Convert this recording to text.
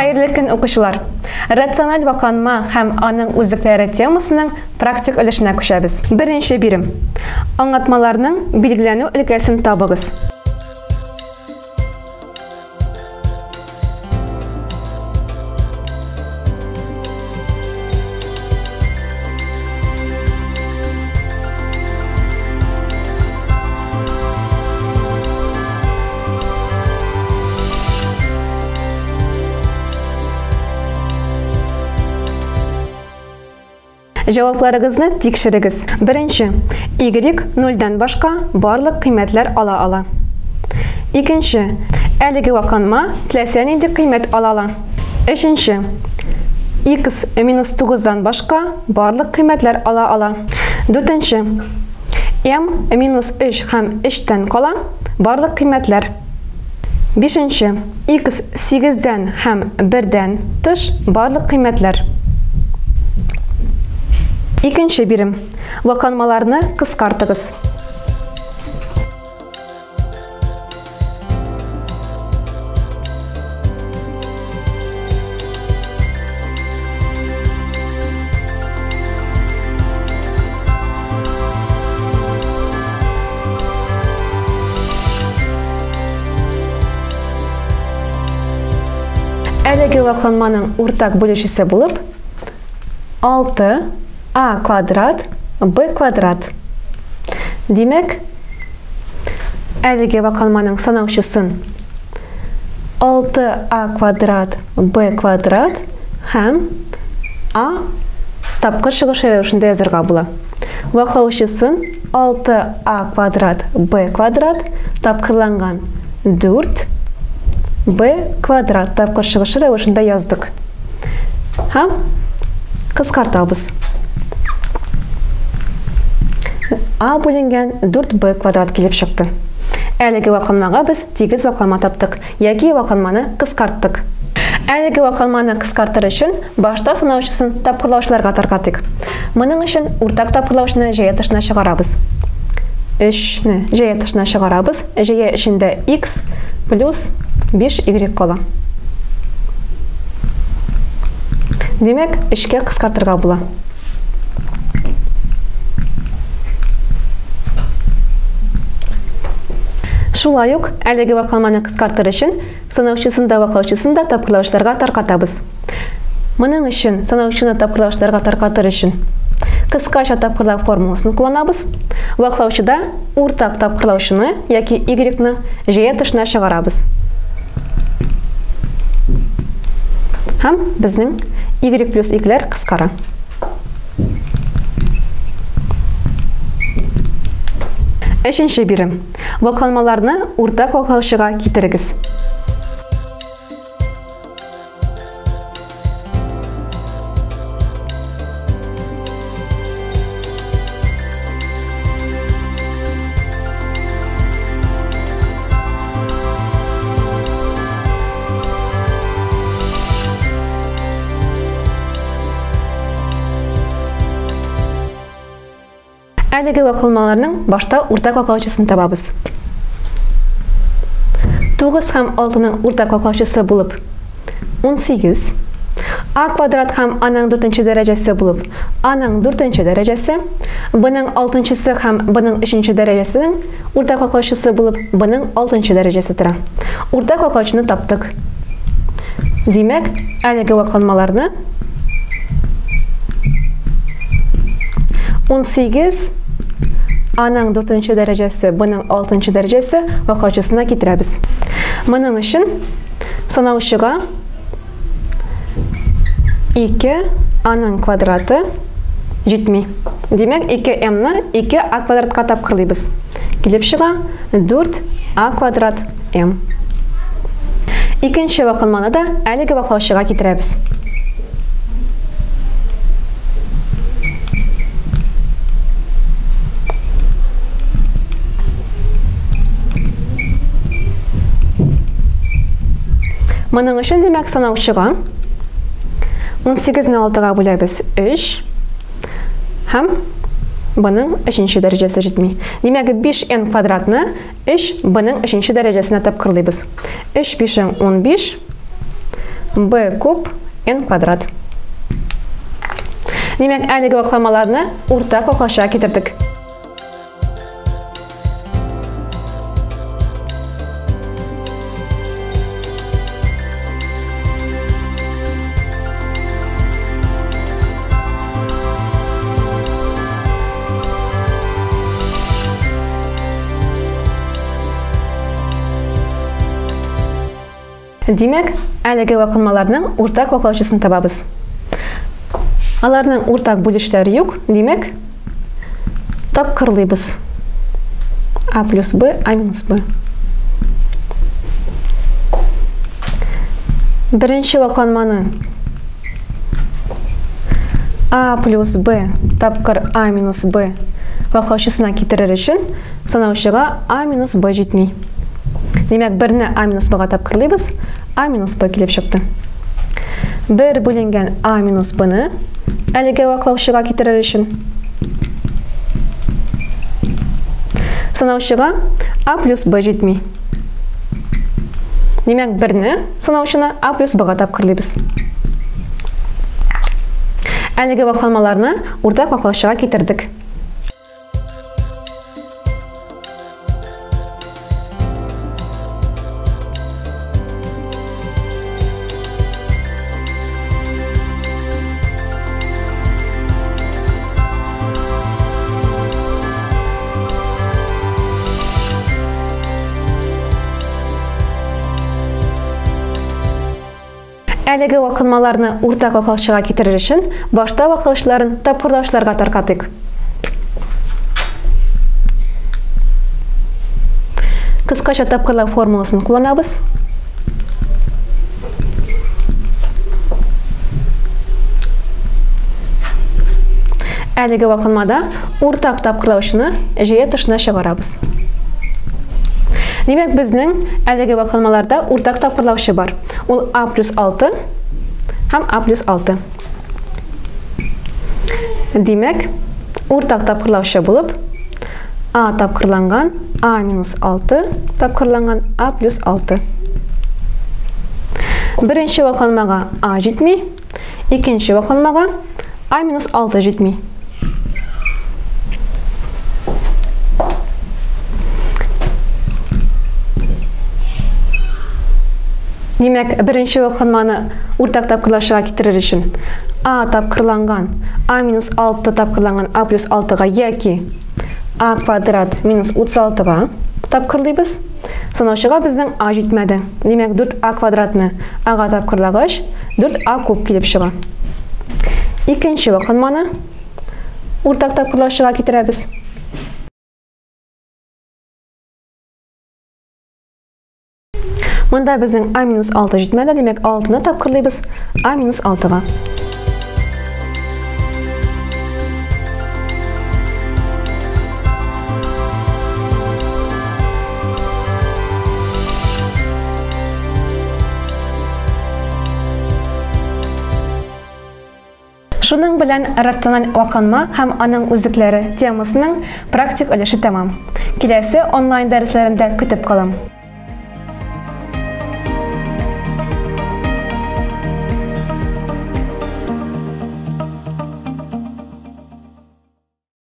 Хәерле көн, укучылар! Рациональ вакланма һәм аның үзлекләре темасының практик өлешенә күчәбез. Беренче бирем. Аңлатмаларның билгеләнү өлкәсен табыгыз. Җавапларыгызны тикшерегез. Беренче. Y нольдән башка барлык кыйммәтләр ала ала. Икенче. Әлеге вакланма теләсә нинди кыйммәт ала ала. Өченче. X минус 9-дан башка барлык кыйммәтләр ала ала. Дүртенче. M минус 3 һәм 3-тән кала барлык кыйммәтләр. Бишенче. X 8-дән һәм 1-дән тыш барлык кыйммәтләр. Икенче бирем. Вакланмаларны кыскартыгыз. Әлеге вакланманың уртак бүлүчесе булып 6 а квадрат б квадрат. Димәк, әлеге вакланманың санаучысын 6а квадрат б квадрат һәм а тапкыр чыгыш рәвешендә язарга була. Ваклаучысын 6а квадрат б квадрат тапкырланган 4 б квадрат тапкыр чыгышы рәвешендә яздык. Һәм кыскартабыз. А бүленгән 4b квадрат килеп чыкты. Әлеге вакланмага без тигез вакланма таптык, яки вакланманы кыскарттык. Әлеге вакланманы кыскартыр өчен башта санаучысын тапкырлаучыларга таркатыйк. Моның өчен уртак тапкырлаучыны җәя тышына чыгарабыз. 3-не җәя тышына чыгарабыз. Җәя эчендә x плюс 5y кала. Димәк, 3-кә кыскартырга була. Шулай ук әлеге вакланманы кыскартыр өчен санаучысын да ваклаучысын да тапкырлаучыларга таркатабыз. Моның өчен санаучыны тапкырлаучыларга таркатыр өчен кыскача тапкырлау формуласын кулланабыз. Ваклаучыда уртак тапкырлаучыны яки y-ны җәя тышына чыгарабыз. Һәм безнең y плюс 2-ләр кыскара. Өченче бирем. Вакланмаларны уртак ваклаучыга китерегез. Әлеге вакланмаларның башта уртак ваклаучысын табабыз. 9 һәм 6-ның уртак ваклаучысы булып 18, а квадрат һәм аның 4-нче дәрәҗәсе булып аның 4-нче дәрәҗәсе, б-ның 6-нчысы һәм б-ның 3-нче дәрәҗәсенең уртак ваклаучысы булып б-ның 6-нчы дәрәҗәсе тора. Уртак ваклаучыны таптык. Димәк, әлеге вакланмаларны 18 аның 4-нче дәрәҗәсе, б-ның 6-нчы дәрәҗәсе ваклаучысына китерәбез. Моның өчен санаучыга 2 аның квадраты җитми. Димәк, 2m-ны 2a квадратка тапкырлыйбыз. Килеп чыга 4a квадрат m. Икенче вакланманы да әлеге ваклаучыга китерәбез. Моның өчен, димәк, санаучыга 18-не 6-га бүләбез 3 һәм б-ның 3-нче дәрәҗәсе җитми. Димәк, 5n квадратны 3 б-ның 3-нче дәрәҗәсенә тапкырлыйбыз. 3 5 15. B куб n квадрат. Димәк, әлеге вакламаларны уртак ваклаучыга китердек. Димәк, әлеге вакланмаларның уртак ваклаучысын табабыз. Аларның уртак бүлүчеләре юк, димәк, тапкырлыйбыз. А плюс Б, А минус Б. Беренче вакланманы А плюс Б тапкыр А минус Б ваклаучысына китерер өчен санаучыга А минус Б җитми. Димәк, берне А минус Б-га тапкырлыйбыз, А минус Б килеп чыкты. Бер бүленгән А минус Б-ны әлеге ваклаучыга китерер өчен санаучыга А плюс Б җитми. Димәк, берне санаучыны А плюс Б-га тапкырлыйбыз. Әлеге вакланмаларны уртак ваклаучыга китердек. Әлеге вакланмаларны уртак ваклаучыга китерер өчен башта ваклаучыларын тапкырлаучыларга таркатыйк. Кыскача тапкырлау формуласын кулланабыз. Әлеге вакланмада уртак тапкырлаучыны җәя тышына чыгарабыз. Димәк, безнең әлеге вакланмаларда уртак тапкырлаучы бар. Ул А плюс 6 һәм А плюс 6. Димәк, уртак тапкырлаучы булып А тапкырланган А минус 6 тапкырланган А плюс 6. Беренче вакланмага А җитми, икенче вакланмага А минус 6 җитми. Димәк, беренче вакланманы уртак тапкырлаучыга китерер өчен А тапкырланган А минус 6 тапкырланган А плюс 6-га яки А квадрат минус 36-га тапкырлыйбыз. Санаучыга безнең А җитмәде. Димәк, 4А квадратны А-га тапкырлагач, 4А куб килеп чыга. Икенче вакланманы уртак тапкырлаучыга китерәбез. Монда безнең А минус 6 җитмәде, димәк, 6-ны тапкырлыйбыз А минус 6-га. Шуның белән рациональ вакланма һәм аның үзлекләре темасының практик өлеше тәмам. Киләсе онлайн дәресләремдә көтеп калам.